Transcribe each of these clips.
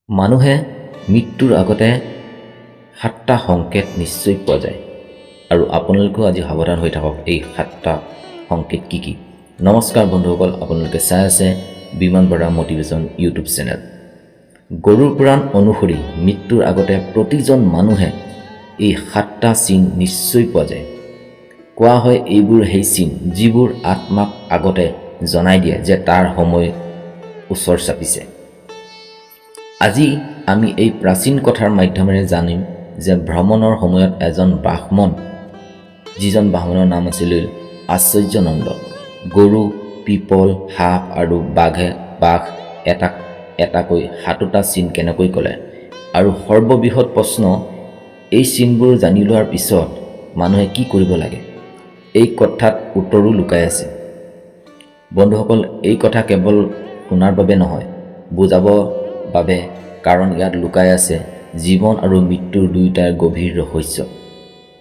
মানুহে মৃত্যুৰ আগতে সাতটা সংকেত নিশ্চয় পোৱা যায় আৰু আপোনালোকেও আজি সাৱধান হৈ থাকক। এই সাতটা সংকেত কি কি? নমস্কাৰ বন্ধুসকল, আপোনালোকে চাই আছে Biman Bora motivation YouTube channel. Garuda Purana অনুসৰি মৃত্যুৰ আগতে প্ৰতিজন মানুহে এই সাতটা চিন নিশ্চয় পোৱা যায়। কোৱা হয়, এইবোৰ সেই চিন যিবোৰ আত্মাক আগতে জনাই দিয়ে যে তাৰ সময় ওচৰ চাপিছে। আজি আমি এই প্ৰাচীন কথাৰ মাধ্যমেৰে জানিম যে ভ্ৰমণৰ সময়ত এজন ব্ৰাহ্মণ, যিজন ব্ৰাহ্মণৰ নাম আছিল আশ্চৰ্যনন্দ, গৰু, পিপল, সাপ আৰু বাঘ এটা এটাকৈ সাতোটা চিন কেনেকৈ ক'লে আৰু সৰ্ববৃহৎ প্ৰশ্ন, এই চিনবোৰ জানি লোৱাৰ পিছত মানুহে কি কৰিব লাগে? এই কথাত উত্তৰো লুকাই আছে। বন্ধুসকল, এই কথা কেৱল শুনাৰ বাবে নহয়, বুজাব বাবে, কাৰণ ইয়াত লুকাই আছে জীৱন আৰু মৃত্যুৰ দুয়োটাৰ গভীৰ ৰহস্য।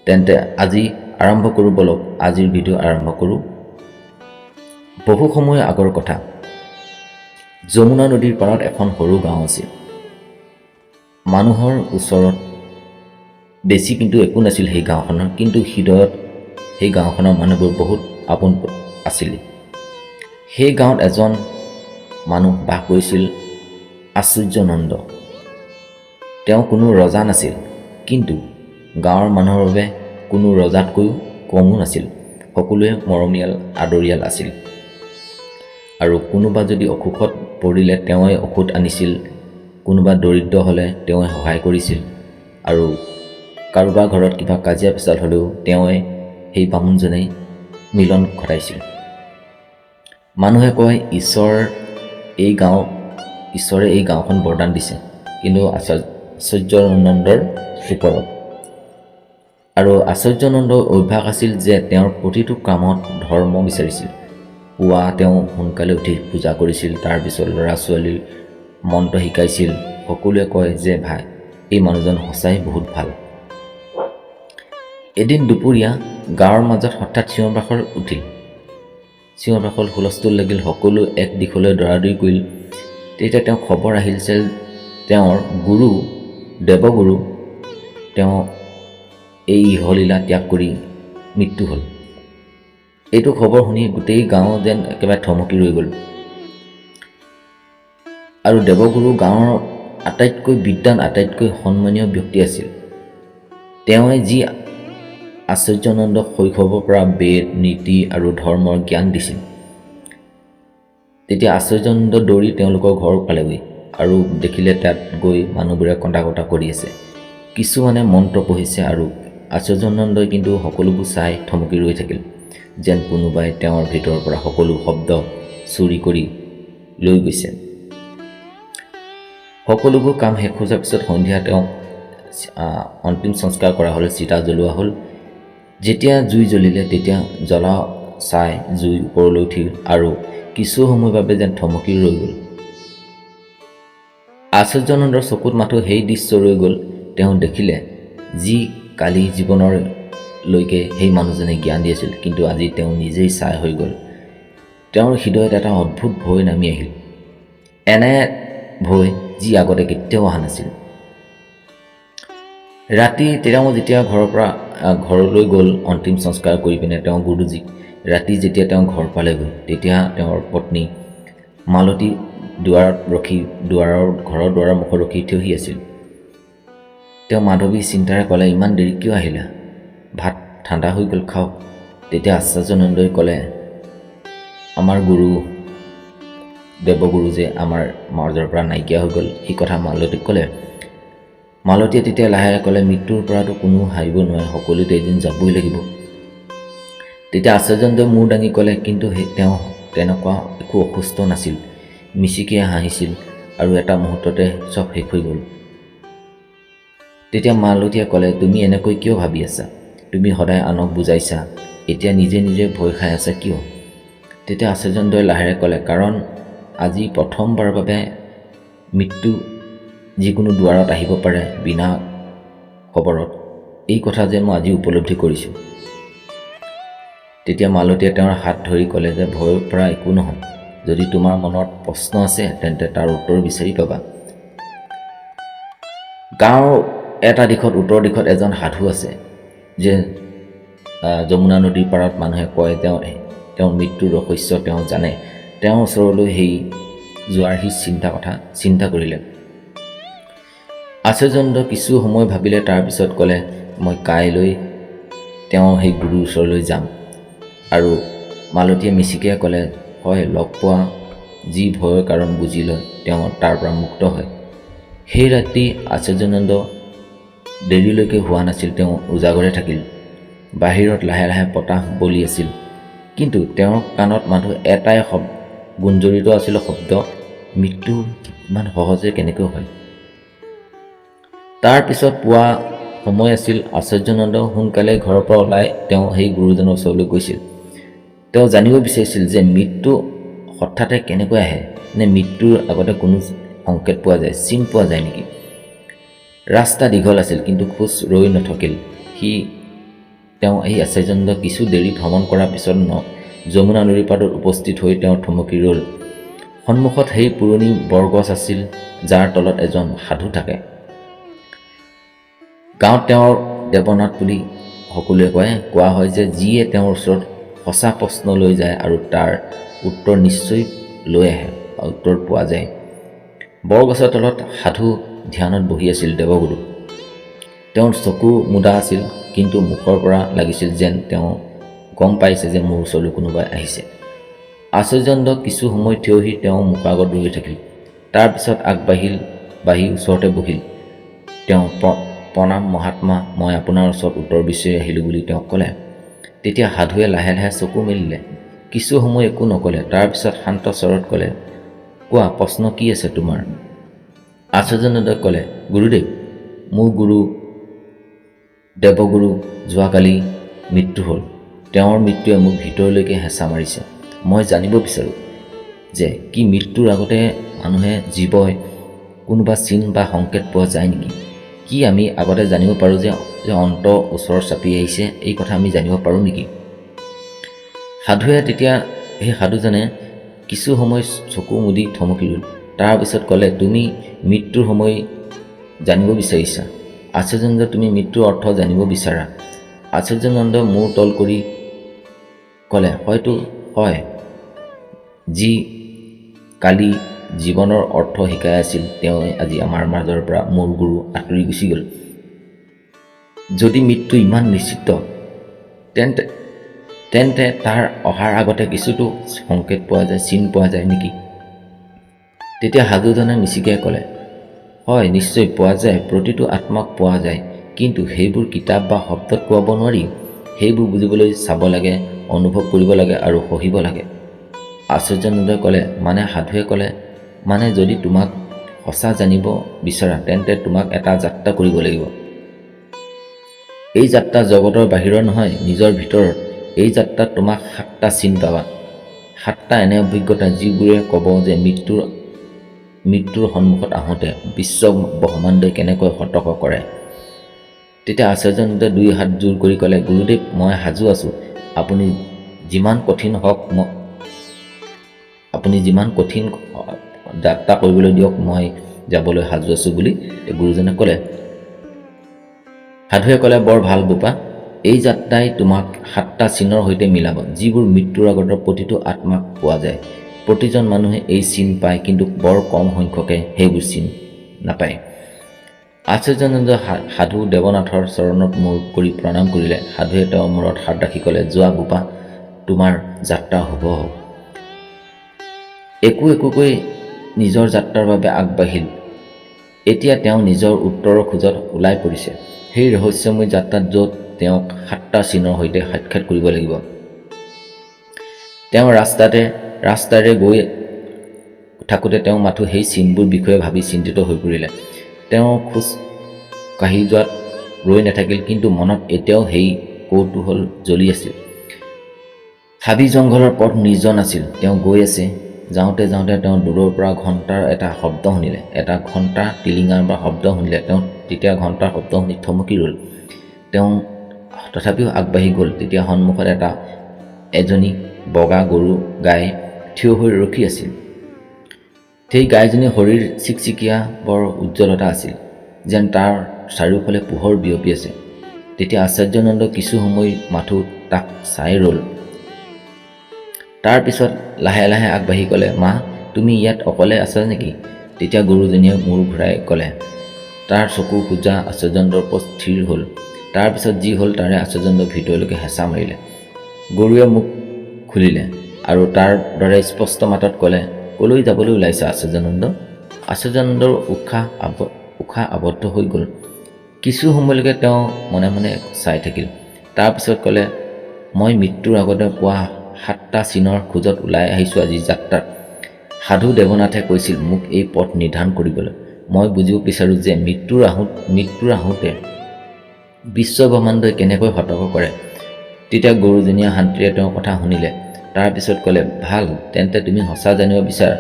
তেন্তে আজি আৰম্ভ কৰোঁ ব'লক, আজিৰ ভিডিঅ' আৰম্ভ কৰোঁ। বহু সময় আগৰ কথা। যমুনা নদীৰ পাৰত এখন সৰু গাঁও আছিল। মানুহৰ ওচৰত বেছি কিন্তু একো নাছিল সেই গাঁওখনৰ, কিন্তু হৃদয়ত সেই গাঁওখনৰ মানুহবোৰ বহুত আপোন আছিল। সেই গাঁৱত এজন মানুহ বাস কৰিছিল, আশ্চৰ্যনন্দ। তেওঁ কোনো ৰজা নাছিল, কিন্তু গাঁৱৰ মানুহৰ বাবে কোনো ৰজাতকৈও কমো নাছিল। সকলোৱে মৰমীয়াল, আদৰিয়াল আছিল আৰু কোনোবা যদি অসুখত পৰিলে তেওঁৱে ঔষধ আনিছিল, কোনোবা দৰিদ্ৰ হ'লে তেওঁৱে সহায় কৰিছিল আৰু কাৰোবাৰ ঘৰত কিবা কাজিয়া পেচাল হ'লেও তেওঁৱে, সেই বামুণজনেই মিলন ঘটাইছিল। মানুহে কয়, ঈশ্বৰে এই গাঁওখন বৰদান দিছে কিন্তু আশ্চৰ্যানন্দৰ ওপৰত। আৰু আশ্চৰ্যানন্দৰ অভ্যাস আছিল যে তেওঁৰ প্ৰতিটো কামত ধৰ্ম বিচাৰিছিল। পুৱা তেওঁ সোনকালে উঠি পূজা কৰিছিল, তাৰপিছত ল'ৰা ছোৱালীৰ মন্ত্ৰ শিকাইছিল। সকলোৱে কয় যে ভাই, এই মানুহজন সঁচাই বহুত ভাল। এদিন দুপৰীয়া গাঁৱৰ মাজত হঠাৎ চিঞৰ বাখৰ উঠিল। চিঞৰ বাখৰ, হুলস্থুল লাগিল। সকলো এক দিশলৈ দৌৰাদৌৰি কৰিল। তেতিয়া তেওঁ খবৰ আহিল যে তেওঁৰ গুৰু, দেৱগুৰু, তেওঁ এই ইহলীলা ত্যাগ কৰি মৃত্যু হ'ল। এইটো খবৰ শুনি গোটেই গাঁও যেন একেবাৰে থমকি ৰৈ গ'ল। আৰু দেৱগুৰু গাঁৱৰ আটাইতকৈ বিদ্বান, আটাইতকৈ সন্মানীয় ব্যক্তি আছিল। তেওঁৱে যি আশ্চৰ্যানন্দক শৈশৱৰ পৰা বেদ, নীতি আৰু ধৰ্মৰ জ্ঞান দিছিল। তেতিয়া আশ্চৰ্যানন্দ দৌৰি তেওঁলোকৰ ঘৰ পালেগৈ আৰু দেখিলে তাত গৈ মানুহবোৰে কন্দা কটা কৰি আছে, কিছুমানে মন্ত্ৰ পঢ়িছে। আৰু আশ্চৰ্যানন্দই কিন্তু সকলোবোৰ চাই থমকি ৰৈ থাকিল, যেন কোনোবাই তেওঁৰ ভিতৰৰ পৰা সকলো শব্দ চুৰি কৰি লৈ গৈছে। সকলোবোৰ কাম শেষ হৈ যোৱাৰ পিছত সন্ধিয়া তেওঁক অন্তিম সংস্কাৰ কৰা হ'ল, চিতা জ্বলোৱা হ'ল। যেতিয়া জুই জ্বলিলে, তেতিয়া জ্বলা চাই জুই ওপৰলৈ উঠিল আৰু কিছু সময়ৰ বাবে যেন থমকি ৰৈ গ'ল। আশ্চৰ্যানন্দৰ চকুত মাথো সেই দৃশ্য ৰৈ গ'ল। তেওঁ দেখিলে, যি কালি জীৱনৰলৈকে সেই মানুহজনে জ্ঞান দি আছিল, কিন্তু আজি তেওঁ নিজেই ছাই হৈ গ'ল। তেওঁৰ হৃদয়ত এটা অদ্ভুত ভয় নামি আহিল, এনে ভয় যি আগতে কেতিয়াও অহা নাছিল। ৰাতি তেওঁ যেতিয়া ঘৰৰ পৰা ঘৰলৈ গ'ল, অন্তিম সংস্কাৰ কৰি পিনে তেওঁ গুৰুজীক, ৰাতি যেতিয়া তেওঁ ঘৰ পালেগৈ, তেতিয়া তেওঁৰ পত্নী মালতী দুৱাৰত ৰখি, ঘৰৰ দুৱাৰৰ মুখত ৰখি থিয়হি আছিল। তেওঁ মাধৱী চিন্তাৰে ক'লে, "ইমান দেৰি কিয় আহিলা? ভাত ঠাণ্ডা হৈ গ'ল, খাওক।" তেতিয়া আশ্চৰ্যানন্দই ক'লে, "আমাৰ গুৰু দেৱগুৰু যে আমাৰ মাজৰ পৰা নাইকিয়া হৈ গ'ল।" সেই কথা মালতীক ক'লে। মালতীয়ে তেতিয়া লাহে ক'লে, "মৃত্যুৰ পৰাতো কোনো সাৰিব নোৱাৰে, সকলোতে এদিন যাবই লাগিব।" তেতিয়া আশ্চৰ্যানন্দই মূৰ দাঙি ক'লে, "কিন্তু সেই তেওঁ তেনেকুৱা একো অসুস্থ নাছিল, মিচিকিয়াই হাঁহিছিল আৰু এটা মুহূৰ্ততে চব শেষ হৈ গ'ল।" তেতিয়া মালতীয়ে ক'লে, "তুমি এনেকৈ কিয় ভাবি আছা? তুমি সদায় আনক বুজাইছা, এতিয়া নিজে নিজে ভয় খাই আছা কিয়?" তেতিয়া আশ্চৰ্যানন্দই লাহেৰে ক'লে, "কাৰণ আজি প্ৰথমবাৰৰ বাবে মৃত্যু যিকোনো দুৱাৰত আহিব পাৰে বিনা খবৰত, এই কথা যে মই আজি উপলব্ধি কৰিছোঁ।" তেতিয়া মালতীয়ে তেওঁৰ হাত ধৰি ক'লে যে ভয়ৰ পৰা একো নহয়। যদি তোমাৰ মনত প্ৰশ্ন আছে, তেন্তে তাৰ উত্তৰ বিচাৰি পাবা। গাঁৱৰ এটা দিশত, উত্তৰ দিশত এজন সাধু আছে যে যমুনা নদীৰ পাৰত মানুহে কয় তেওঁৰ মৃত্যুৰ ৰহস্য তেওঁ জানে। তেওঁৰ ওচৰলৈ সেই যোৱাৰ সি চিন্তা কৰিলে। আচাৰ্যনন্দ কিছু সময় ভাবিলে, তাৰপিছত ক'লে, মই কাইলৈ তেওঁ সেই গুৰুৰ ওচৰলৈ যাম। আৰু মালতীয়ে মিচিকিয়াই ক'লে, হয়, লগ পোৱা যি ভয়ৰ কাৰণ বুজি লয় তেওঁ তাৰ পৰা মুক্ত হয়। সেই ৰাতি আচাৰ্যনন্দ দেৰিলৈকে হোৱা নাছিল, তেওঁ উজাগৰে থাকিল। বাহিৰত লাহে লাহে বতাহ বলি আছিল, কিন্তু তেওঁৰ কাণত মাথো এটাই গুঞ্জৰিত আছিল শব্দ, মৃত্যু ইমান সহজে কেনেকৈ হয়? তাৰপিছত পুৱা সময় আছিল। আচাৰ্যনন্দ সোনকালে ঘৰৰ পৰা ওলাই তেওঁ সেই গুৰুজনৰ ওচৰলৈ গৈছিল। তেওঁ জানিব বিচাৰিছিল যে মৃত্যু হঠাতে কেনেকৈ আহে, নে মৃত্যুৰ আগতে কোনো সংকেত পোৱা যায়, চিন পোৱা যায় নেকি? ৰাস্তা দীঘল আছিল, কিন্তু খোজ ৰৈ নথকিল তেওঁ। এই আচাৰ্যনন্দ কিছু দেৰি ভ্ৰমণ কৰাৰ পিছত যমুনা নদীৰ পাৰত উপস্থিত হৈ তেওঁ থমকি ৰ'ল। সন্মুখত সেই পুৰণি বৰগছ আছিল, যাৰ তলত এজন সাধু থাকে। গাঁৱত তেওঁৰ দেৱনাথ বুলি সকলোৱে কয়। কোৱা হয় যে যিয়ে তেওঁৰ ওচৰত সঁচা প্ৰশ্ন লৈ যায় আৰু তাৰ উত্তৰ নিশ্চয় লৈ আহে, উত্তৰ পোৱা যায়। বৰগছৰ তলত সাধু ধ্যানত বহি আছিল দেৱগুৰু। তেওঁৰ চকু মুদা আছিল, কিন্তু মুখৰ পৰা লাগিছিল যেন তেওঁ গম পাইছে যে মোৰ ওচৰলৈ কোনোবাই আহিছে। আচাৰ্যনন্দ কিছু সময় থিয় হৈ তেওঁ মুখৰ আগত ৰৈ থাকিল। তাৰপিছত আগবাঢ়িল, বাঢ়ি ওচৰতে বহিল। তেওঁ প্ৰণাম মহাত্মা, মই আপোনাৰ ওচৰত উত্তৰ বিচাৰি আহিলোঁ বুলি তেওঁক ক'লে। তেতিয়া সাধুৱে লাহে লাহে চকু মেলিলে। কিছু সময় একো নক'লে। তাৰপিছত শান্ত স্বৰত ক'লে, কোৱা, প্ৰশ্ন কি আছে তোমাৰ? আচাৰ্যনন্দই ক'লে, গুৰুদেৱ, মোৰ গুৰু দেৱগুৰু যোৱাকালি মৃত্যু হ'ল। তেওঁৰ মৃত্যুৱে মোক ভিতৰলৈকে হেঁচা মাৰিছে। মই জানিব বিচাৰোঁ যে কি মৃত্যুৰ আগতে মানুহে জীৱই কোনোবা চিন বা সংকেত পোৱা যায় নেকি? কি আমি আগতে জানিব পাৰোঁ যে যে অন্ত ওচৰ চাপি আহিছে, এই কথা আমি জানিব পাৰোঁ নেকি? সাধুৱে তেতিয়া সেই সাধুজনে কিছু সময় চকু মুদি থমকি ৰ'ল। তাৰপিছত ক'লে, তুমি মৃত্যুৰ সময় জানিব বিচাৰিছা আচাৰ্যনন্দ, তুমি মৃত্যুৰ অৰ্থ জানিব বিচাৰা। আচাৰ্যনন্দ মূৰ তল কৰি ক'লে, হয়তো হয়। যি কালি জীৱনৰ অৰ্থ শিকাই আছিল, তেওঁ আজি আমাৰ মাজৰ পৰা, মোৰ গুৰু, আঁতৰি গুচি গ'ল। যদি মৃত্যু ইমান নিশ্চিত, তেন্তে তেন্তে তাৰ অহাৰ আগতে কিছুতো সংকেত পোৱা যায়, চিন পোৱা যায় নেকি? তেতিয়া সাধুজনে মিচিকিয়াই ক'লে, হয়, নিশ্চয় পোৱা যায়। প্ৰতিটো আত্মাক পোৱা যায়, কিন্তু সেইবোৰ কিতাপ বা শব্দত কোৱাব নোৱাৰি। সেইবোৰ বুজিবলৈ চাব লাগে, অনুভৱ কৰিব লাগে আৰু সহিব লাগে। আচাৰ্যনন্দই ক'লে, মানে, সাধুৱে ক'লে, মানে যদি তোমাক সঁচা জানিব বিচৰা, তেন্তে তোমাক এটা যাত্ৰা কৰিব লাগিব। এই যাত্ৰা জগতৰ বাহিৰৰ নহয়, নিজৰ ভিতৰত। এই যাত্ৰাত তোমাক 7টা চিন পাবা, 7টা এনে অভিজ্ঞতা যিবোৰে ক'ব যে মৃত্যুৰ মৃত্যুৰ সন্মুখত আহোঁতে বিশ্ব ব্ৰহ্মাণ্ডই কেনেকৈ সতৰ্ক কৰে। তেতিয়া আচাৰ্যনন্দই দুই হাত জোৰ কৰি ক'লে, গুৰুদেৱ, মই সাজু আছোঁ। আপুনি যিমান কঠিন হওক, আপুনি যিমান কঠিন যাত্ৰা কৰিবলৈ দিয়ক, মই যাবলৈ সাজু আছোঁ বুলি গুৰুজনে ক'লে। সাধুৱে ক'লে, বৰ ভাল বোপা। এই যাত্ৰাই তোমাক 7টা চিনৰ সৈতে মিলাব, যিবোৰ মৃত্যুৰ আগত প্ৰতিটো আত্মাক পোৱা যায়। প্ৰতিজন মানুহে এই চিন পায়, কিন্তু বৰ কম সংখ্যকে সেইবোৰ চিন নাপায়। আচাৰ্যনন্দ সাধু দেৱনাথৰ চৰণত মূৰ কৰি প্ৰণাম কৰিলে। সাধুৱে তেওঁৰ মূৰত হাত ৰাখি ক'লে, যোৱা বোপা, তোমাৰ যাত্ৰা শুভ হওক। একো একোকৈ নিজৰ যাত্ৰাৰ বাবে আগবাঢ়িল। এতিয়া তেওঁ নিজৰ উত্তৰৰ খোজত ওলাই পৰিছে, সেই ৰহস্যময় যাত্ৰাত, য'ত তেওঁক 7টা চিনৰ সৈতে সাক্ষাৎ কৰিব লাগিব। তেওঁ ৰাস্তাৰে গৈ থাকোঁতে তেওঁ মাথো সেই চিনবোৰ বিষয়ে ভাবি চিন্তিত হৈ পৰিলে। তেওঁ খোজ কাঢ়ি যোৱাত ৰৈ নাথাকিল, কিন্তু মনত এতিয়াও সেই কৌতূহল জ্বলি আছিল। হাবি জংঘলৰ পথ নিৰ্জন আছিল। তেওঁ গৈ আছে। যাওঁতে যাওঁতে তেওঁ দূৰৰ পৰা ঘণ্টাৰ এটা শব্দ শুনিলে। এটা ঘণ্টা টিলিঙাৰ বা শব্দ শুনিলে। তেওঁ তেতিয়া ঘণ্টাৰ শব্দ শুনি থমকি ৰ'ল। তেওঁ তথাপিও আগবাঢ়ি গ'ল। তেতিয়া সন্মুখত এজনী বগা গৰু গাই থিয় হৈ ৰখি আছিল। সেই গাইজনীৰ শৰীৰ চিকচিকীয়া, বৰ উজ্জ্বলতা আছিল। যেন তাৰ চাৰিওফালে পোহৰ বিয়পি আছে। তেতিয়া আচাৰ্যানন্দ কিছু সময় মাথো তাক চাই ৰ'ল। তাৰপিছত লাহে লাহে আগবাঢ়ি ক'লে, মা, তুমি ইয়াত অকলে আছা নেকি? তেতিয়া গৰুজনীয়ে মূৰ ঘূৰাই ক'লে। তাৰ চকু সোজা আচাৰ্যানন্দৰ ওপৰত স্থিৰ হ'ল। তাৰপিছত যি হ'ল তাৰে আচাৰ্যানন্দ ভিতৰলৈকে হেঁচা মাৰিলে। গৰুৱে মুখ খুলিলে আৰু তাৰ দৰে স্পষ্ট মাতত ক'লে, ক'লৈ যাবলৈ ওলাইছা আচাৰ্যানন্দ? আচাৰ্যানন্দৰ উশাহ আবদ্ধ হৈ গ'ল। কিছু সময়লৈকে তেওঁ মনে মনে চাই থাকিল। তাৰপিছত ক'লে, মই মৃত্যুৰ আগতে পোৱা 7টা চিনৰ খোজত ওলাই আহিছোঁ আজি যাত্ৰাত। সাধু দেৱনাথে কৈছিল মোক এই পথ নিৰ্ধাৰণ কৰিবলৈ। মই বুজিব বিচাৰোঁ যে মৃত্যুৰ আহোঁতে বিশ্বব্ৰহ্মাণ্ডই কেনেকৈ সতৰ্ক কৰে। তেতিয়া গৰুজনীয়ে শান্তিৰে তেওঁৰ কথা শুনিলে। তাৰপিছত ক'লে, ভাল, তেন্তে তুমি সঁচা জানিব বিচাৰা।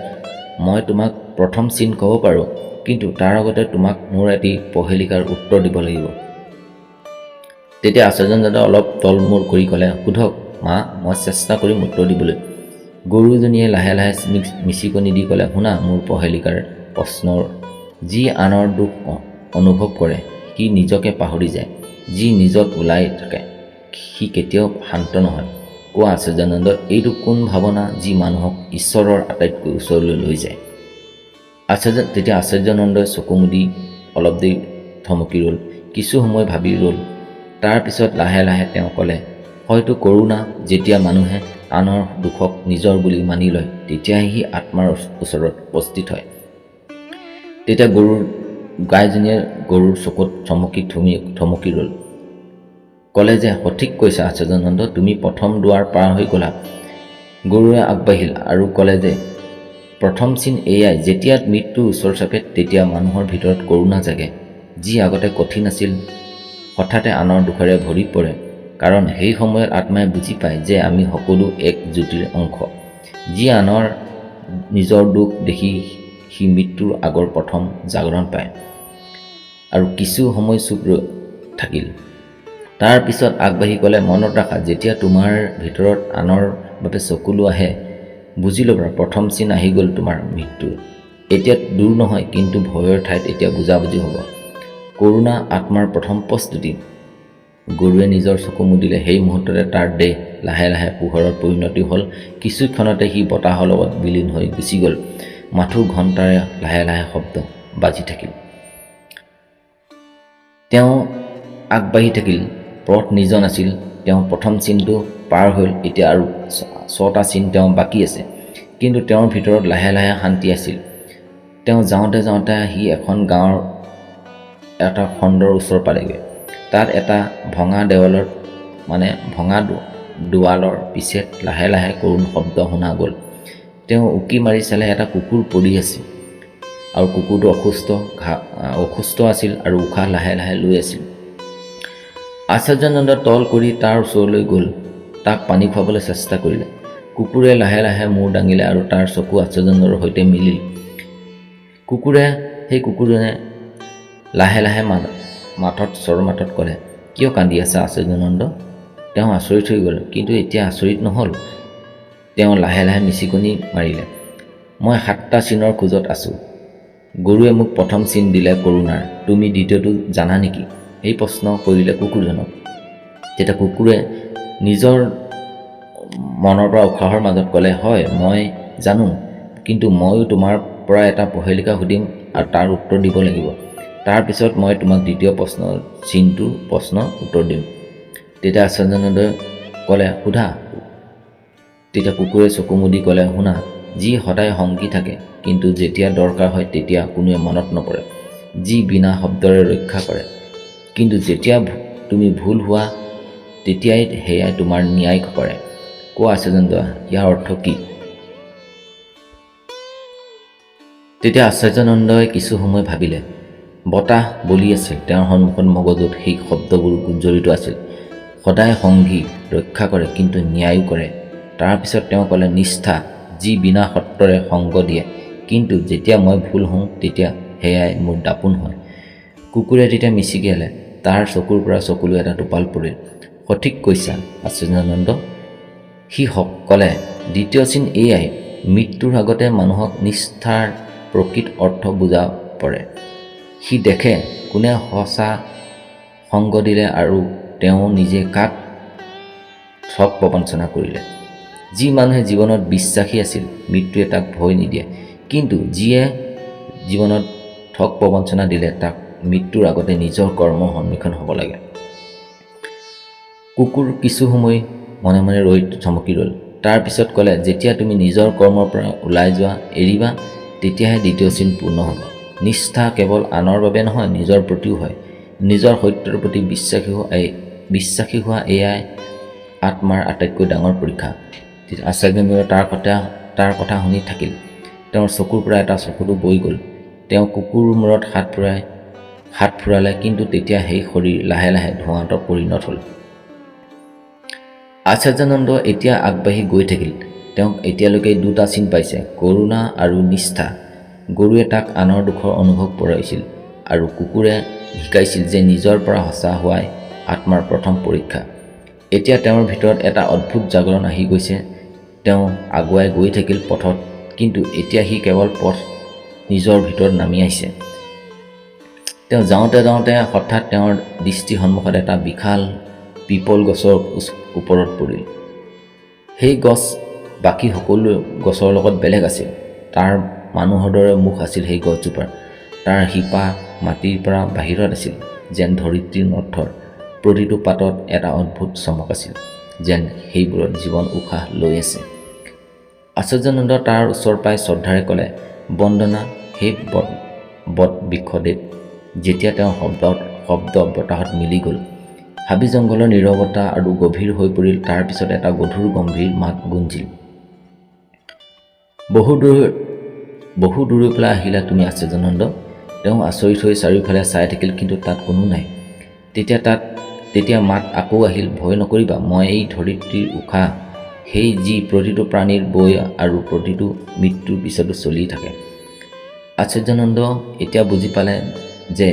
মই তোমাক প্ৰথম চিন ক'ব পাৰোঁ, কিন্তু তাৰ আগতে তোমাক মোৰ এটি প্ৰহেলিকাৰ উত্তৰ দিব লাগিব। তেতিয়া আচাৰ্যজনে অলপ তলমূৰ কৰি ক'লে, সোধক মা, মই চেষ্টা কৰিম উত্তৰ দিবলৈ। গৰুজনীয়ে লাহে লাহে মিচিকনি দি ক'লে, শুনা মোৰ প্ৰহেলিকাৰ প্ৰশ্নৰ, যি আনৰ দুখ অনুভৱ কৰে সি নিজকে পাহৰি যায়, যি নিজত ওলাই থাকে সি কেতিয়াও শান্ত নহয়। কোৱা আচাৰ্যানন্দ, এইটো কোন ভাৱনা যি মানুহক ঈশ্বৰৰ আটাইতকৈ ওচৰলৈ লৈ যায়? তেতিয়া আচাৰ্যানন্দই চকু মুদি অলপ দেৰি থমকি ৰ'ল। কিছু সময় ভাবি ৰ'ল। তাৰপিছত লাহে লাহে তেওঁ ক'লে, হয়তো কৰোণা, যেতিয়া মানুহে আনৰ দুখক নিজৰ বুলি মানি লয় তেতিয়াহে সি আত্মাৰ ওচৰত উপস্থিত হয়। তেতিয়া গৰুৰ গাইজনীয়ে গৰুৰ চকুত চমকি থমকি ৰ'ল। ক'লে যে সঠিক কৈছা আচাৰ্যানন্দ, তুমি প্ৰথম দুৱাৰ পাৰ হৈ গ'লা। গৰুৱে আগবাঢ়িল আৰু ক'লে যে প্ৰথম চিন এয়াই, যেতিয়া মৃত্যুৰ ওচৰ চাপে তেতিয়া মানুহৰ ভিতৰত কৰোণা জাগে, যি আগতে কঠিন আছিল হঠাতে আনৰ দুখেৰে ভৰি পৰে। কাৰণ সেই সময়ত আত্মাই বুজি পায় যে আমি সকলো এক জ্যোতিৰ অংশ। যি আনৰ নিজৰ দুখ দেখি সি মৃত্যুৰ আগৰ প্ৰথম জাগৰণ পায়। আৰু কিছু সময় চুপ থাকিল। তাৰপিছত আগবাঢ়ি ক'লে, মনত ৰাখা, যেতিয়া তোমাৰ ভিতৰত আনৰ বাবে চকুলো আহে, বুজি ল'বা প্ৰথম চিন আহি গ'ল তোমাৰ মৃত্যুৰ। এতিয়া দূৰ নহয়, কিন্তু ভয়ৰ ঠাইত এতিয়া বুজাবুজি হ'ব। কৰোণা আত্মাৰ প্ৰথম প্ৰস্তুতি। গৰুৱে নিজৰ চকু মুদিলে। সেই মুহূৰ্ততে তাৰ দেহ লাহে লাহে পোহৰত পৰিণতি হ'ল। কিছু ক্ষণতে সি বতাহৰ লগত বিলীন হৈ গুচি গ'ল। মাথো ঘণ্টাৰে লাহে লাহে শব্দ বাজি থাকিল। তেওঁ আগবাঢ়ি থাকিল। পথ নিজন আছিল। তেওঁ প্ৰথম চিনটো পাৰ হ'ল। এতিয়া আৰু 6টা চিন তেওঁ বাকী আছে। কিন্তু তেওঁৰ ভিতৰত লাহে লাহে শান্তি আছিল। তেওঁ যাওঁতে যাওঁতে সি এখন গাঁৱৰ এটা খণ্ডৰ ওচৰ পালেগৈ। তাত এটা ভঙা দেৱালত, মানে ভঙা দুৱালৰ পিছে লাহে লাহে কৰুণ শব্দ শুনা গ'ল। তেওঁ উকি মাৰি চালে, এটা কুকুৰ পৰি আছে আৰু কুকুৰটো অসুস্থ আছিল আৰু উশাহ লাহে লাহে লৈ আছিল। আচাৰ্যানন্দ তল কৰি তাৰ ওচৰলৈ গ'ল। তাক পানী খুৱাবলৈ চেষ্টা কৰিলে। কুকুৰে লাহে লাহে মূৰ দাঙিলে আৰু তাৰ চকু আচাৰ্যানন্দৰ সৈতে মিলিল। সেই কুকুৰজনে লাহে লাহে চৰ মাতত ক'লে, কিয় কান্দি আছা আচাৰ্যানন্দ? তেওঁ আচৰিত হৈ গ'ল, কিন্তু এতিয়া আচৰিত নহ'ল। তেওঁ লাহে লাহে মিচিকনি মাৰিলে, মই 7টা চিনৰ খোজত আছোঁ। গৰুৱে মোক প্ৰথম চিন দিলে কৰোণাৰ, তুমি দ্বিতীয়টো জানা নেকি? এই প্ৰশ্ন কৰিলে কুকুৰজনক। তেতিয়া কুকুৰে নিজৰ মনৰ পৰা উশাহৰ মাজত ক'লে, হয় মই জানো, কিন্তু ময়ো তোমাৰ পৰা এটা প্ৰহেলিকা সুধিম আৰু তাৰ উত্তৰ দিব লাগিব। তাৰপিছত মই তোমাক দ্বিতীয় প্ৰশ্ন চিনটোৰ প্ৰশ্ন উত্তৰ দিম। তেতিয়া আচাৰ্যানন্দই ক'লে, সোধা। তেতিয়া কুকুৰে চকু মুদি ক'লে, শুনা, যি সদায় সংগী থাকে, কিন্তু যেতিয়া দৰকাৰ হয় তেতিয়া কোনোৱে মনত নপৰে, যি বিনা শব্দৰে ৰক্ষা কৰে, কিন্তু যেতিয়া তুমি ভুল হোৱা তেতিয়াই সেয়াই তোমাৰ ন্যায় কৰে। কোৱা আচাৰ্যানন্দ, ইয়াৰ অৰ্থ কি? তেতিয়া আচাৰ্যানন্দই কিছু সময় ভাবিলে। বতাহ বলি আছিল। তেওঁৰ সন্মুখত মগজুত সেই শব্দবোৰ গুঞ্জৰিত আছিল, সদায় সংগী, ৰক্ষা কৰে, কিন্তু ন্যায়ো কৰে। তাৰপিছত তেওঁ ক'লে, নিষ্ঠা, যি বিনা সত্তৰে সংগ দিয়ে, কিন্তু যেতিয়া মই ভুল হওঁ তেতিয়া সেয়াই মোৰ দাপোন হয়। কুকুৰে তেতিয়া মিচিকিয়ালে। তাৰ চকুৰ পৰা চকুলো এটা টোপাল পৰিল। সঠিক কৈছা আচাৰ্যানন্দ, সি ক'লে, দ্বিতীয় চিন এয়াই, মৃত্যুৰ আগতে মানুহক নিষ্ঠাৰ প্ৰকৃত অৰ্থ বুজা পৰে। সি দেখে কোনে সঁচা সংগ দিলে আৰু তেওঁ নিজে কাক ঠগ প্ৰবঞ্চনা কৰিলে। যি মানুহে জীৱনত বিশ্বাসী আছিল, মৃত্যুৱে তাক ভয় নিদিয়ে, কিন্তু যিয়ে জীৱনত ঠগ প্ৰবঞ্চনা দিলে তাক মৃত্যুৰ আগতে নিজৰ কৰ্মৰ সন্মুখীন হ'ব লাগে। কুকুৰ কিছু সময় মনে মনে ৰৈ থমকি ৰ'ল। তাৰপিছত ক'লে, যেতিয়া তুমি নিজৰ কৰ্মৰ পৰা ওলাই যোৱা এৰিবা, তেতিয়াহে দ্বিতীয় চিন পূৰ্ণ হ'ব। নিষ্ঠা কেৱল আনৰ বাবে নহয়, নিজৰ প্ৰতিও হয়। নিজৰ সত্যৰ প্ৰতি বিশ্বাসী হোৱা এয়াই আত্মাৰ আটাইতকৈ ডাঙৰ পৰীক্ষা। আচাৰ্যদেৱে তাৰ কথা শুনি থাকিল। তেওঁৰ চকুৰ পৰা এটা চকুলো বৈ গ'ল। তেওঁ কুকুৰৰ মূৰত হাত ফুৰালে, কিন্তু তেতিয়া সেই শৰীৰ লাহে লাহে ধোঁৱাত পৰিণত হ'ল। আচাৰ্যানন্দ এতিয়া আগবাঢ়ি গৈ থাকিল। তেওঁক এতিয়ালৈকে দুটা চিন পাইছে, কৰুণা আৰু নিষ্ঠা। গৰুৱে তাক আনৰ দুখৰ অনুভৱ কৰাইছিল আৰু কুকুৰে শিকাইছিল যে নিজৰ পৰা সঁচা হোৱাই আত্মাৰ প্ৰথম পৰীক্ষা। এতিয়া তেওঁৰ ভিতৰত এটা অদ্ভুত জাগৰণ আহি গৈছে। তেওঁ আগুৱাই গৈ থাকিল পথত, কিন্তু এতিয়া সি কেৱল পথ নিজৰ ভিতৰত নামি আহিছে। তেওঁ যাওঁতে যাওঁতে হঠাৎ তেওঁৰ দৃষ্টি সন্মুখত এটা বিশাল পিপল গছৰ ওপৰত পৰিল। সেই গছ বাকী সকলো গছৰ লগত বেলেগ আছিল। তাৰ মানুহৰ দৰে মুখ আছিল সেই গছজোপাৰ। তাৰ শিপা মাটিৰ পৰা বাহিৰত আছিল, যেন ধৰিত্ৰীৰ নথৰ। প্ৰতিটো পাতত এটা অদ্ভুত চমক আছিল, যেন সেইবোৰত জীৱন উশাহ লৈ আছে। আচাৰ্যানন্দ তাৰ ওচৰ পাই শ্ৰদ্ধাৰে ক'লে, "বন্দনা হে বট বট বৃক্ষদেৱ।" যেতিয়া তেওঁৰ শব্দ বতাহত মিলি গ'ল, হাবি জংঘলৰ নীৰৱতা আৰু গভীৰ হৈ পৰিল। তাৰ পিছত এটা গধুৰ গম্ভীৰ মাত গুঞ্জিল, "বহু দূৰ বহু দূৰৰ পৰা আহিলা তুমি, আচাৰ্যানন্দ?" তেওঁ আচৰিত হৈ চাৰিওফালে চাই থাকিল, কিন্তু তাত কোনো নাই। তেতিয়া মাত আকৌ আহিল, "ভয় নকৰিবা। মই এই ধৰিত্ৰীৰ উশাহ, সেই যি প্ৰতিটো প্ৰাণীৰ বৈ আৰু প্ৰতিটো মৃত্যুৰ পিছতো চলি থাকে।" আচাৰ্যানন্দ এতিয়া বুজি পালে যে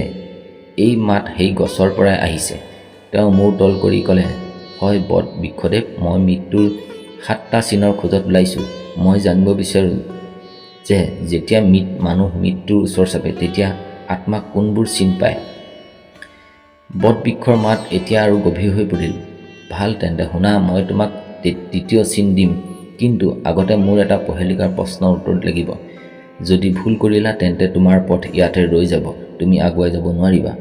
এই মাত সেই গছৰ পৰাই আহিছে। তেওঁ মূৰ তল কৰি ক'লে, "হয় বট বৃক্ষদেৱ, মই মৃত্যুৰ সাতটা চিনৰ খোজত ওলাইছোঁ। মই জানিব বিচাৰোঁ যে যেতিয়া মানুহ মৃত্যুৰ ওচৰ চাপে, তেতিয়া আত্মাক কোনবোৰ চিন পায়?" বটবৃক্ষৰ মাত এতিয়া আৰু গভীৰ হৈ পৰিল, "ভাল, তেন্তে শুনা, মই তোমাক তৃতীয় চিন দিম, কিন্তু আগতে মোৰ এটা প্ৰহেলিকাৰ প্ৰশ্নৰ উত্তৰ লাগিব। যদি ভুল কৰিলা, তেন্তে তোমাৰ পথ ইয়াতে ৰৈ যাব, তুমি আগুৱাই যাব নোৱাৰিবা।"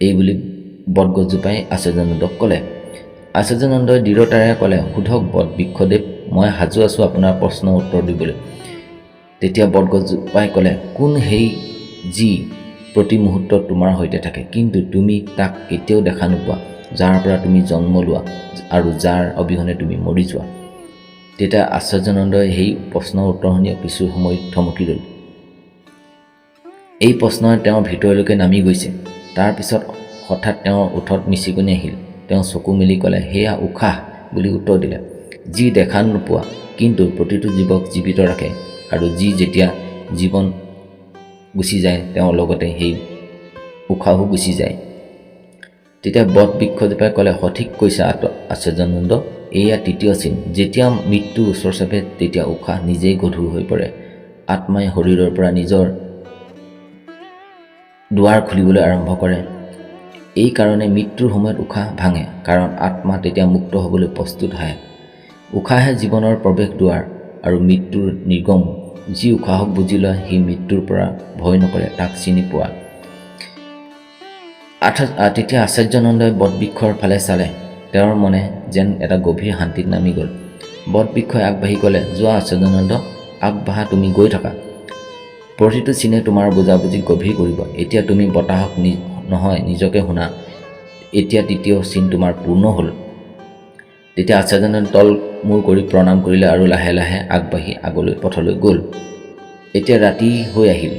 এই বুলি বটগছজোপাই আচাৰ্যানন্দক ক'লে। আচাৰ্যানন্দই দৃঢ়তাৰে ক'লে, "সোধক বট বৃক্ষদেৱ, মই সাজু আছোঁ আপোনাৰ প্ৰশ্নৰ উত্তৰ দিবলৈ।" তেতিয়া বটগছজোপাই ক'লে, "কোন সেই যি প্ৰতি মুহূৰ্তত তোমাৰ সৈতে থাকে, কিন্তু তুমি তাক কেতিয়াও দেখা নোপোৱা, যাৰ পৰা তুমি জন্ম লোৱা আৰু যাৰ অবিহনে তুমি মৰি যোৱা?" তেতিয়া আচাৰ্যানন্দই সেই প্ৰশ্নৰ উত্তৰ শুনি কিছু সময় থমকি ৰ'ল। এই প্ৰশ্নই তেওঁৰ ভিতৰলৈকে নামি গৈছে। তাৰপিছত হঠাৎ তেওঁৰ ওঠত মিচিকনি আহিল। তেওঁ চকু মেলি ক'লে, "সেয়া উশাহ" বুলি উত্তৰ দিলে, "যি দেখা নোপোৱা, কিন্তু প্ৰতিটো জীৱক জীৱিত ৰাখে আৰু যি যেতিয়া জীৱন গুচি যায়, তেওঁৰ লগতে সেই উশাহো গুচি যায়।" তেতিয়া বট বৃক্ষজোপাই ক'লে, "সঠিক কৈছা আচাৰ্যানন্দ, এয়া তৃতীয় চিন। যেতিয়া মৃত্যুৰ ওচৰ চাপে, তেতিয়া উশাহ নিজেই গধুৰ হৈ পৰে। আত্মাই শৰীৰৰ পৰা নিজৰ দুৱাৰ খুলিবলৈ আৰম্ভ কৰে। এই কাৰণে মৃত্যুৰ সময়ত উশাহ ভাঙে, কাৰণ আত্মা তেতিয়া মুক্ত হ'বলৈ প্ৰস্তুত হয়। উশাহে জীৱনৰ প্ৰৱেশ দুৱাৰ আৰু মৃত্যুৰ নিৰ্গম। যি উশাহক বুজি লয়, সি মৃত্যুৰ পৰা ভয় নকৰে, তাক চিনি পোৱা।" তেতিয়া আচাৰ্যানন্দই বটবৃক্ষৰ ফালে চালে। তেওঁৰ মনে যেন এটা গভীৰ শান্তিত নামি গ'ল। বটবৃক্ষই আগবাঢ়ি ক'লে, "যোৱা আচাৰ্যানন্দ, আগবাঢ়া, তুমি গৈ থাকা। প্ৰতিটো চিনে তোমাৰ বুজাবুজি গভীৰ কৰিব। এতিয়া তুমি বতাহক নহয়, নিজকে শুনা। এতিয়া তৃতীয় চিন তোমাৰ পূৰ্ণ হ'ল।" তেতিয়া আচাৰ্যজনে তল মূৰ কৰি প্ৰণাম কৰিলে আৰু লাহে লাহে আগবাঢ়ি আগলৈ পথলৈ গ'ল। এতিয়া ৰাতি হৈ আহিল।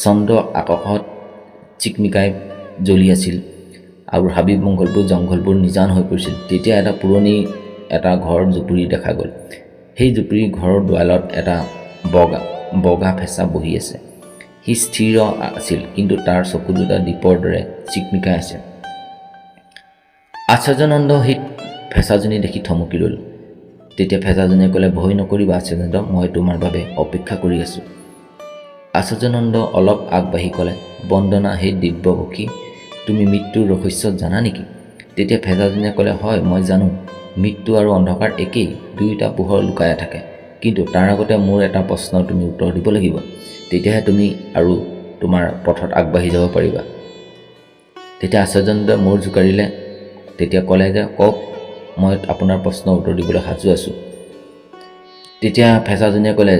চন্দ্ৰ আকাশত চিকমিকাই জ্বলি আছিল আৰু হাবি জংঘলবোৰ নিজান হৈ পৰিছিল। তেতিয়া এটা পুৰণি এটা ঘৰ জুপুৰি দেখা গ'ল। সেই জুপুৰি ঘৰৰ দুৱালত এটা বগা বগা ফেঁচা বহি আছে। সি স্থিৰ আছিল, কিন্তু তাৰ চকু দুটা দীপৰ দৰে চিকমিকাই আছে। আচাৰ্যানন্দ সেই ফেঁচাজনী দেখি থমকি ৰ'ল। তেতিয়া ফেঁচাজনীয়ে ক'লে, "ভয় নকৰিবা আচাৰ্যানন্দ, মই তোমাৰ বাবে অপেক্ষা কৰি আছোঁ।" আচাৰ্যানন্দ অলপ আগবাঢ়ি ক'লে, বন্দনা, সেই দিব্য পক্ষী, তুমি মৃত্যুৰ ৰহস্য জানা নেকি? তেতিয়া ফেঁচাজনীয়ে ক'লে, হয়, মই জানো। মৃত্যু আৰু অন্ধকাৰ একেই, দুয়োটা পোহৰ লুকাই থাকে। কিন্তু তাৰ আগতে মোৰ এটা প্ৰশ্নৰ তুমি উত্তৰ দিব লাগিব, তেতিয়াহে তুমি আৰু তোমাৰ পথত আগবাঢ়ি যাব পাৰিবা। তেতিয়া আচাৰ্যানন্দই মূৰ জোকাৰিলে। তেতিয়া ক'লে যে কওক, মই আপোনাৰ প্ৰশ্নৰ উত্তৰ দিবলৈ সাজু আছোঁ। তেতিয়া ফেঁচাজনীয়ে ক'লে,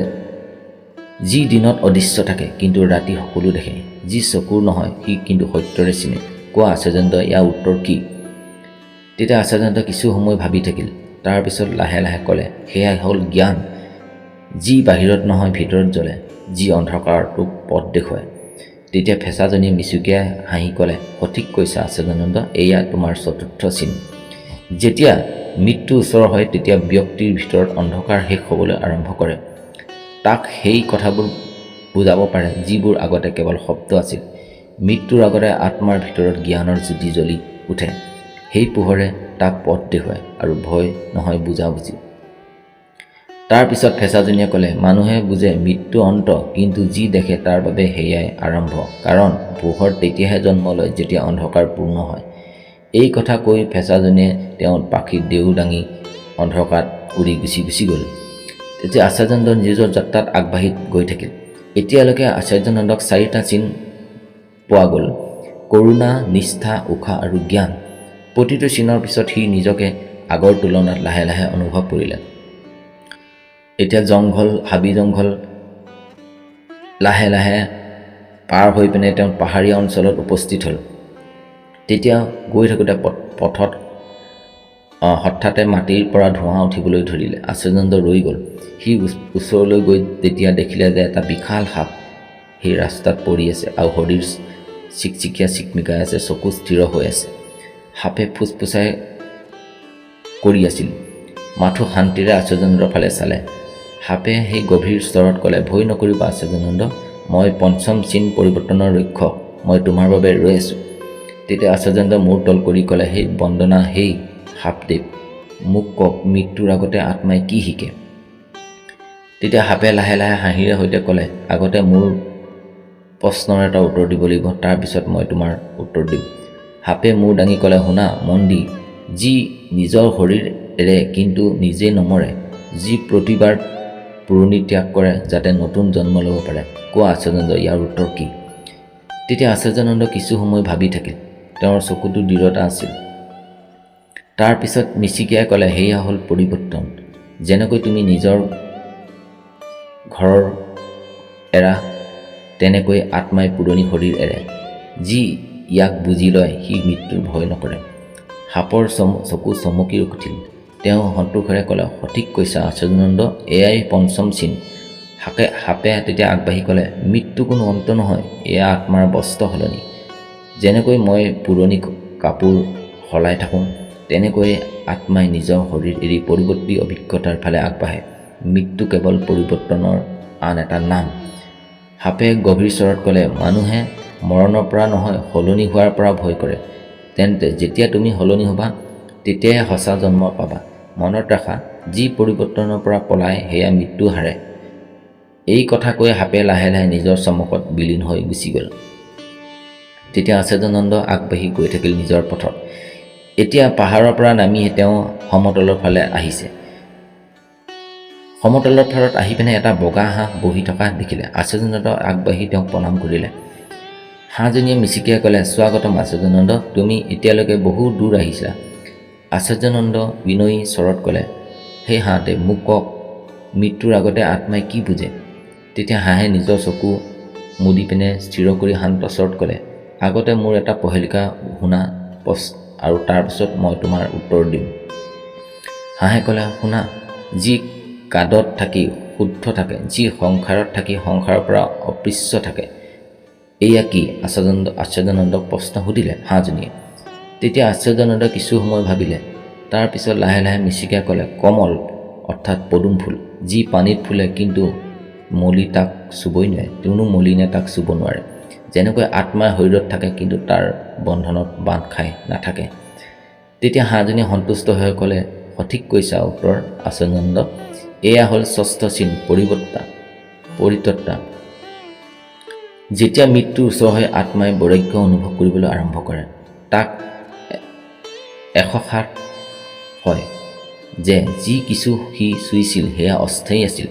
যি দিনত অদৃশ্য থাকে কিন্তু ৰাতি সকলো দেখে, যি চকুৰ নহয় সি কিন্তু সত্যৰে চিনে। কোৱা আচাৰ্যানন্দ, ইয়াৰ উত্তৰ কি? তেতিয়া আচাৰ্যানন্দ কিছু সময় ভাবি থাকিল। তাৰপিছত লাহে লাহে ক'লে, সেয়াই হ'ল জ্ঞান, যি বাহিৰত নহয় ভিতৰত জ্বলে, যি অন্ধকাৰটোক পথ দেখুৱায়। তেতিয়া ফেঁচাজনীয়ে মিচুকীয়াই হাঁহি ক'লে, সঠিক কৈছা আচাৰ্যানন্দ, এয়া তোমাৰ চতুৰ্থ চিন। যেতিয়া মৃত্যু ওচৰ হয়, তেতিয়া ব্যক্তিৰ ভিতৰত অন্ধকাৰ শেষ হ'বলৈ আৰম্ভ কৰে। তাক সেই কথাবোৰ বুজাব পাৰে যিবোৰ আগতে কেৱল শব্দ আছিল। মৃত্যুৰ আগতে আত্মাৰ ভিতৰত জ্ঞানৰ জ্যোতি জ্বলি উঠে। সেই পোহৰে তাক পথ দেখুৱায় আৰু ভয় নহয়, বুজাবুজি। তাৰপিছত ফেঁচাজনীয়ে ক'লে, মানুহে বুজে মৃত্যু অন্ত, কিন্তু যি দেখে তাৰ বাবে সেয়াই আৰম্ভ। কাৰণ পোহৰ তেতিয়াহে জন্ম লয় যেতিয়া অন্ধকাৰ পূৰ্ণ হয়। এই কথা কৈ ফেঁচাজনীয়ে তেওঁৰ পাখিত দেউ দাঙি অন্ধকাৰত উৰি গুচি গুচি গ'ল। তেতিয়া আচাৰ্যানন্দ নিজৰ যাত্ৰাত আগবাঢ়ি গৈ থাকিল। এতিয়ালৈকে আচাৰ্যানন্দক চাৰিটা চিন পোৱা গ'ল: কৰুণা, নিষ্ঠা, উশাহ আৰু জ্ঞান। প্ৰতিটো চিনৰ পিছত সি নিজকে আগৰ তুলনাত লাহে লাহে অনুভৱ কৰিলে। এতিয়া জংঘল, হাবি জংঘল লাহে লাহে পাৰ হৈ পিনে তেওঁ পাহাৰীয়া অঞ্চলত উপস্থিত হ'ল। তেতিয়া গৈ থাকোঁতে পথত হঠাতে মাটিৰ পৰা ধোঁৱা উঠিবলৈ ধৰিলে। আচাৰ্যানন্দ ৰৈ গ'ল। সি ওচৰলৈ গৈ তেতিয়া দেখিলে যে এটা বিশাল সাপ সেই ৰাস্তাত পৰি আছে আৰু শৰীৰ চিকচিকীয়া চিকমিকাই আছে, চকু স্থিৰ হৈ আছে। সাপে ফুচফুচাই কৰি আছিল, মাথো শান্তিৰে আচাৰ্যানন্দৰ ফালে চালে। সাপে সেই গভীৰ স্তৰত ক'লে, ভয় নকৰিবা আচাৰ্যানন্দ, মই পঞ্চম চিন পৰিৱৰ্তনৰ ৰক্ষক, মই তোমাৰ বাবে ৰৈ আছোঁ। তেতিয়া আচাৰ্যানন্দ মূৰ তল কৰি ক'লে, সেই বন্দনা, সেই সাপদেৱ, মোক কওক, মৃত্যুৰ আগতে আত্মাই কি শিকে? তেতিয়া সাপে লাহে লাহে হাঁহিৰে সৈতে ক'লে, আগতে মোৰ প্ৰশ্নৰ এটা উত্তৰ দিব লাগিব, তাৰপিছত মই তোমাৰ উত্তৰ দিম। সাপে মূৰ দাঙি ক'লে, শুনা মন দি, যি নিজৰ শৰীৰ এৰে কিন্তু নিজে নমৰে, যি প্ৰতিবাৰ পুৰণি ত্যাগ কৰে যাতে নতুন জন্ম ল'ব পাৰে। কোৱা আচাৰ্যানন্দ, ইয়াৰ উত্তৰ কি? তেতিয়া আচাৰ্যানন্দ কিছু সময় ভাবি থাকিল। তেওঁৰ চকুতো দৃঢ়তা আছিল। তাৰপিছত মিচিকিয়াই ক'লে, সেয়া হ'ল পৰিৱৰ্তন। যেনেকৈ তুমি নিজৰ ঘৰৰ এৰা, তেনেকৈ আত্মাই পুৰণি শৰীৰ এৰে। যি ইয়াক বুজি লয় সি মৃত্যুৰ ভয় নকৰে। সাপৰ চকু চমকি উঠিল। তেওঁ সন্তোষেৰে ক'লে, সঠিক কৈছা আচাৰ্যানন্দ, এয়াই পঞ্চম চিন। সাপে তেতিয়া আগবাঢ়ি ক'লে, মৃত্যু কোনো অন্ত নহয়, এয়া আত্মাৰ বস্ত্ৰ সলনি। যেনেকৈ মই পুৰণি কাপোৰ সলাই থাকোঁ, তেনেকৈ আত্মাই নিজৰ শৰীৰ এৰি পৰৱৰ্তী অভিজ্ঞতাৰ ফালে আগবাঢ়ে। মৃত্যু কেৱল পৰিৱৰ্তনৰ আন এটা নাম। সাপে গভীৰ স্বৰত ক'লে, মানুহে মৰণৰ পৰা নহয়, সলনি হোৱাৰ পৰা ভয় কৰে। তেন্তে যেতিয়া তুমি সলনি হ'বা, তেতিয়াহে সঁচা জন্ম পাবা। মনত ৰাখা, যি পৰিৱৰ্তনৰ পৰা পলায় সেয়া মৃত্যু হাৰে। এই কথা কৈ সাপে লাহে লাহে নিজৰ চমকত বিলীন হৈ গুচি গ'ল। তেতিয়া আচাৰ্যানন্দ আগবাঢ়ি গৈ থাকিল নিজৰ পথত। এতিয়া পাহাৰৰ পৰা নামি তেওঁ সমতলৰ ফালে আহিছে। সমতলৰ ফালত আহি পিনে এটা বগা হাঁহ বহি থকা দেখিলে। আচাৰ্যানন্দ আগবাঢ়ি তেওঁক প্ৰণাম কৰিলে। হাঁহজনীয়ে মিচিকিয়াই ক'লে, স্বাগতম আচাৰ্যানন্দ, তুমি এতিয়ালৈকে বহু দূৰ আহিছা। আচাৰ্যানন্দ বিনয়ী স্বৰত ক'লে, সেই হাঁহতে মোক কওক, মৃত্যুৰ আগতে আত্মাই কি বুজে? তেতিয়া হাঁহে নিজৰ চকু মুদি পিনে স্থিৰ কৰি শান্ত স্বৰত ক'লে, আগতে মোৰ এটা প্ৰহেলিকা শুনা আৰু তাৰপিছত মই তোমাৰ উত্তৰ দিম। হাঁহে ক'লে, শুনা, যি কাদত থাকি শুদ্ধ থাকে, যি সংসাৰত থাকি সংসাৰৰ পৰা অপৃশ্য থাকে, এয়া কি? আচাৰ্যানন্দক প্ৰশ্ন সুধিলে হাঁহজনীয়ে। তেতিয়া আচাৰ্যানন্দই কিছু সময় ভাবিলে। তাৰপিছত লাহে লাহে মিচিকিয়াই ক'লে, কমল অৰ্থাৎ পদুম ফুল, যি পানীত ফুলে কিন্তু মলি তাক চুবই নোৱাৰে, কোনো মলিনে তাক চুব নোৱাৰে। যেনেকৈ আত্মাই শৰীৰত থাকে কিন্তু তাৰ বন্ধনত বান্ধ খাই নাথাকে। তেতিয়া হাঁহজনীয়ে সন্তুষ্ট হৈ ক'লে, সঠিক কৈছা উত্তৰ আচাৰ্যানন্দ, এয়া হ'ল ষষ্ঠ চিন, পৰিতত্তা। যেতিয়া মৃত্যুৰ ওচৰ হয়, আত্মাই বৈৰাগ্য অনুভৱ কৰিবলৈ আৰম্ভ কৰে। তাক এহসাস হয় যে যি কিছু সি চুইছিল সেয়া অস্থায়ী আছিল,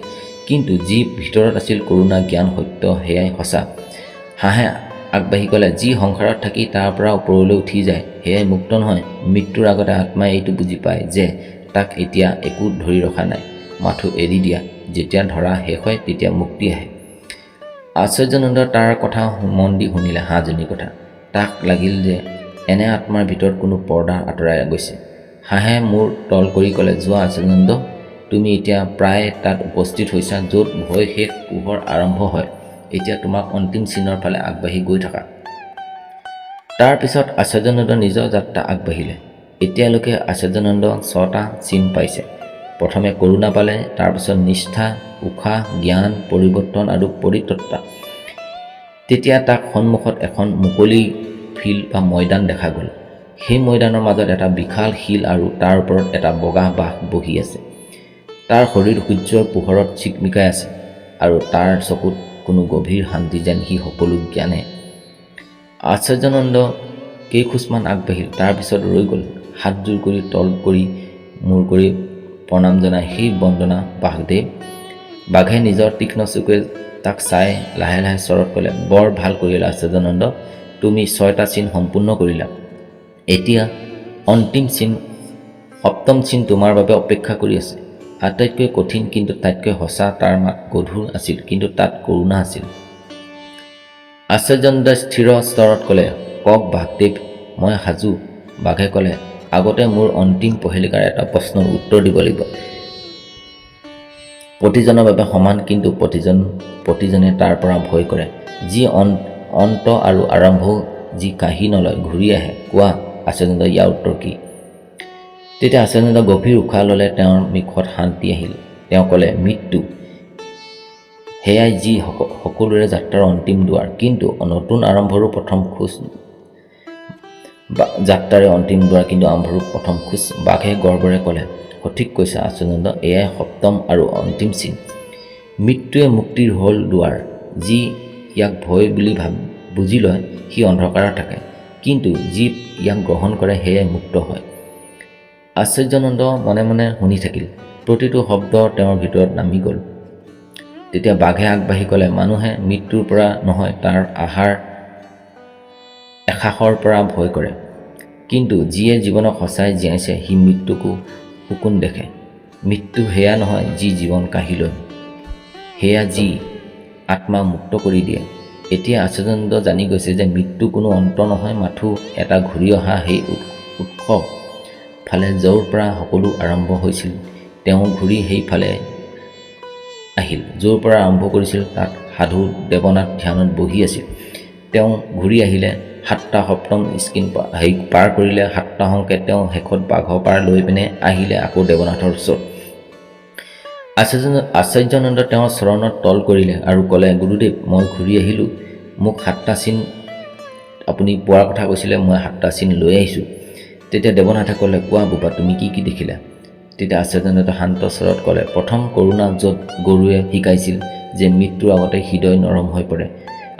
কিন্তু যি ভিতৰত আছিল, কৰুণা, জ্ঞান, সত্য, সেয়াই সঁচা। হাঁহে আগবাঢ়ি ক'লে, যি সংসাৰত থাকি তাৰ পৰা ওপৰলৈ উঠি যায়, সেয়াই মুক্ত নহয়। মৃত্যুৰ আগতে আত্মাই এইটো বুজি পায় যে তাক এতিয়া একো ধৰি ৰখা নাই, মাথো এৰি দিয়া। যেতিয়া ধৰা শেষ হয়, তেতিয়া মুক্তি আহে। আশ্চৰ্যানন্দ তাৰ কথা মন দি শুনিলে, হাঁহজনীৰ কথা। তাক লাগিল যে এনে আত্মাৰ ভিতৰত কোনো পৰ্দা আঁতৰাই গৈছে। হাঁহে মূৰ তল কৰি ক'লে, যোৱা আশ্চৰ্যানন্দ, তুমি এতিয়া প্ৰায় তাত উপস্থিত হৈছা য'ত ভয় শেষ, পোহৰ আৰম্ভ হয়। এতিয়া তোমাক অন্তিম চিনৰ ফালে আগবাঢ়ি গৈ থাকা। তাৰ পিছত আশ্চৰ্যানন্দ নিজৰ যাত্ৰা আগবাঢ়িলে। এতিয়ালৈকে আশ্চৰ্যানন্দ ছটা চিন পাইছে। প্ৰথমে কৰুণা পালে, তাৰপিছত নিষ্ঠা, উশাহ, জ্ঞান, পৰিৱৰ্তন আৰু পৰিত্ৰতা। তেতিয়া তাক সন্মুখত এখন মুকলি ফিল্ড বা ময়দান দেখা গ'ল। সেই ময়দানৰ মাজত এটা বিশাল শিল আৰু তাৰ ওপৰত এটা বগা বাঘ বহি আছে। তাৰ শৰীৰ সূৰ্যৰ পোহৰত চিকমিকাই আছে আৰু তাৰ চকুত কোনো গভীৰ শান্তি, যেন সি সকলো জ্ঞানে। আশ্চৰ্যানন্দ কেইখোজমান আগবাঢ়িল, তাৰপিছত ৰৈ গ'ল। হাতযোৰ কৰি তল কৰি মূৰ কৰি প্ৰণাম জনাই সেই বন্দনা বাঘদেৱ। বাঘে নিজৰ তীক্ষ্ণ চকুৰে তাক চাই লাহে লাহে স্বৰত ক'লে, বৰ ভাল কৰিলা আশ্চৰ্যানন্দ, তুমি ছয়টা চিন সম্পূৰ্ণ কৰিলা। এতিয়া অন্তিম চিন, সপ্তম চিন তোমাৰ বাবে অপেক্ষা কৰি আছে। আটাইতকৈ কঠিন, কিন্তু তাতকৈ সঁচা। তাৰ মাত গধুৰ আছিল, কিন্তু তাত কৰুণা আছিল। আশ্চৰ্যানন্দই স্থিৰ স্তৰত ক'লে, কওক বাঘদেৱ, মই সাজু। বাঘে ক'লে, আগতে মোৰ অন্তিম প্ৰহেলিকাৰ এটা প্ৰশ্নৰ উত্তৰ দিব লাগিব। প্ৰতিজনৰ বাবে সমান, কিন্তু প্ৰতিজনে তাৰ পৰা ভয় কৰে। যি অন্ত আৰু আৰম্ভ, যি কাঢ়ি নলয়, ঘূৰি আহে। কোৱা আশ্চৰ্যানন্দ, ইয়াৰ উত্তৰ কি? তেতিয়া আশ্চৰ্যানন্দ গভীৰ উশাহ ল'লে। তেওঁৰ মুখত শান্তি আহিল। তেওঁ ক'লে, মৃত্যু সেয়াই যি সকলোৰে যাত্ৰাৰ অন্তিম দুৱাৰ, কিন্তু নতুন আৰম্ভৰো প্ৰথম খোজ। যাত্ৰাৰে অন্তিম দুৱাৰ, কিন্তু আৰম্ভৰো প্ৰথম খোজ। বাঘে গৰ্বৰে ক'লে, সঠিক কৈছা আশ্চৰ্যানন্দ, এয়াই সপ্তম আৰু অন্তিম চিন। মৃত্যুৱে মুক্তিৰ হ'ল দুৱাৰ। যি ইয়াক ভয় বুলি বুজি লয়, সি অন্ধকাৰত থাকে, কিন্তু যি ইয়াক গ্ৰহণ কৰে, সেয়াই মুক্ত হয়। আশ্চৰ্যানন্দ মনে মনে শুনি থাকিল। প্ৰতিটো শব্দ তেওঁৰ ভিতৰত নামি গ'ল। তেতিয়া বাঘে আগবাঢ়ি ক'লে, মানুহে মৃত্যুৰ পৰা নহয়, তাৰ এহসাসৰ পৰা ভয় কৰে। কিন্তু যিয়ে জীৱনক সঁচাই জীয়াইছে, সি মৃত্যুকো সুকোন দেখে। মৃত্যু সেয়া নহয় যি জীৱন কাঢ়ি লয়, সেয়া যি আত্মা মুক্ত কৰি দিয়ে। এতিয়া আশ্চৰ্যানন্দ জানি গৈছে যে মৃত্যু কোনো অন্ত নহয়, মাথো এটা ঘূৰি অহা সেই উৎস ফালে য'ৰ পৰা সকলো আৰম্ভ হৈছিল। তেওঁ ঘূৰি সেইফালে আহিল য'ৰ পৰা আৰম্ভ কৰিছিল। তাত সাধু দেৱনাথ ধ্যানত বহি আছিল। তেওঁ ঘূৰি আহিলে, সাতটা সপ্তম স্ক্ৰীণ হেৰি পাৰ কৰিলে, সাতটা সংকেত। তেওঁ শেষত বাঘৰ পাৰ লৈ পিনে আহিলে আকৌ দেৱনাথৰ ওচৰত। আশ্চৰ্যানন্দ তেওঁৰ চৰণত তল কৰিলে আৰু ক'লে, গুৰুদেৱ, মই ঘূৰি আহিলোঁ। মোক সাতটা চিন আপুনি পোৱাৰ কথা কৈছিলে, মই সাতটা চিন লৈ আহিছোঁ। তেতিয়া দেৱনাথে ক'লে, কোৱা বোপা, তুমি কি কি দেখিলা? তেতিয়া আশ্চৰ্যানন্দ শান্ত স্বৰত ক'লে, প্ৰথম কৰুণা, য'ত গৰুৱে শিকাইছিল যে মৃত্যুৰ আগতে হৃদয় নৰম হৈ পৰে,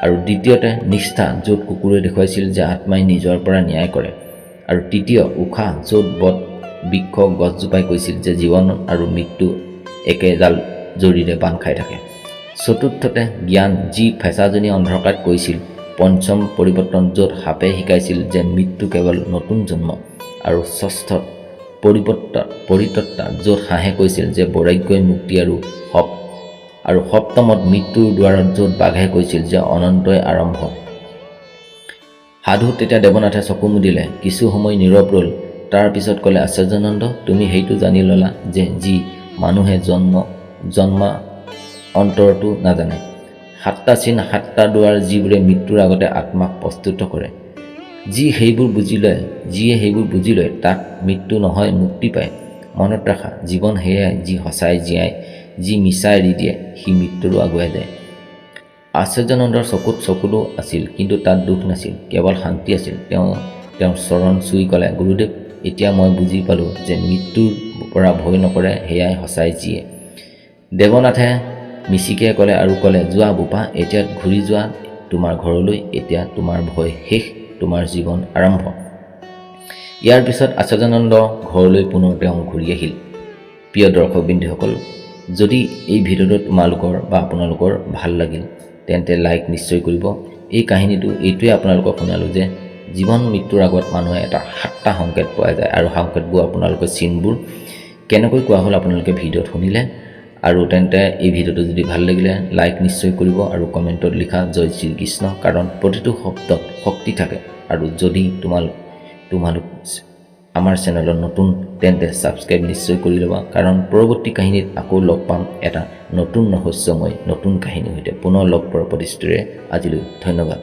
আৰু দ্বিতীয়তে নিষ্ঠা, য'ত কুকুৰে দেখুৱাইছিল যে আত্মাই নিজৰ পৰা ন্যায় কৰে, আৰু তৃতীয় উশাহ, য'ত বট বৃক্ষ গছজোপাই কৈছিল যে জীৱন আৰু মৃত্যু একেডাল জৰীৰে বান্ধ খাই থাকে, চতুৰ্থতে জ্ঞান, যি ফেঁচাজনী অন্ধকাৰত কৈছিল, পঞ্চম পৰিৱৰ্তন, য'ত সাপে শিকাইছিল যে মৃত্যু কেৱল নতুন জন্ম, আৰু ষষ্ঠত পৰিত্ৰতা, য'ত হাঁহে কৈছিল যে বৈৰাগ্যই মুক্তি, আৰু সপ্তমত মৃত্যুৰ দুৱাৰত, য'ত বাঘে কৈছিল যে অনন্তই আৰম্ভ। সাধু তেতিয়া দেৱনাথে চকু মুদিলে। কিছু সময় নীৰৱ ৰ'ল। তাৰ পিছত ক'লে, আশ্চৰ্যানন্দ, তুমি সেইটো জানি ল'লা যে যি মানুহে জন্ম জন্মা অন্তৰটো নাজানে। সাতটা চিন, সাতটা দুৱাৰ, যিবোৰে মৃত্যুৰ আগতে আত্মাক প্ৰস্তুত কৰে। যি সেইবোৰ বুজি লয় যিয়ে সেইবোৰ বুজি লয়, তাক মৃত্যু নহয়, মুক্তি পায়। মনত ৰাখা, জীৱন সেয়াই যি সঁচাই জীয়াই। যি মিছা এৰি দিয়ে, সি মৃত্যুৰো আগুৱাই যায়। আশ্চৰ্যানন্দৰ চকুত চকুলো আছিল, কিন্তু তাত দুখ নাছিল, কেৱল শান্তি আছিল। তেওঁ তেওঁৰ চৰণ চুই ক'লে, গুৰুদেৱ, এতিয়া মই বুজি পালোঁ যে মৃত্যুৰ পৰা ভয় নকৰে, সেয়াই সঁচাই জীয়ে। দেৱনাথে মিচিকিয়াই ক'লে আৰু ক'লে, যোৱা বোপা, এতিয়া ঘূৰি যোৱা। তোমাৰ ঘৰলৈ, এতিয়া তোমাৰ ভয় শেষ, তোমাৰ জীৱন আৰম্ভ। ইয়াৰ পিছত আশ্চৰ্যানন্দ ঘৰলৈ পুনৰ তেওঁ ঘূৰি আহিল। প্ৰিয় দৰ্শক বিন্দুসকল, যদি এই ভিডিঅ'টো তোমালোকৰ বা আপোনালোকৰ ভাল লাগিল, তেন্তে লাইক নিশ্চয় কৰিব। এই কাহিনীটো এইটোৱে আপোনালোকক শুনালোঁ যে জীৱন মৃত্যুৰ আগত মানুহে এটা সাতটা সংকেত পোৱা যায় আৰু সংকেতবোৰ আপোনালোকে চিনবোৰ কেনেকৈ কোৱা হ'ল আপোনালোকে ভিডিঅ'ত শুনিলে। আৰু তেন্তে এই ভিডিঅ'টো যদি ভাল লাগিলে, লাইক নিশ্চয় কৰিব আৰু কমেণ্টত লিখা জয় শ্ৰীকৃষ্ণ, কাৰণ প্ৰতিটো শব্দত শক্তি থাকে। আৰু যদি তোমালোক আমাৰ চেনেলত নতুন, তেন্তে ছাবস্ক্ৰাইব নিশ্চয় কৰি ল'বা, কাৰণ পৰৱৰ্তী কাহিনীত আকৌ লগ পাম এটা নতুন ৰহস্যময় নতুন কাহিনীৰ সৈতে। পুনৰ লগ পোৱাৰ প্ৰতিশ্ৰুতিৰে আজিলৈ ধন্যবাদ।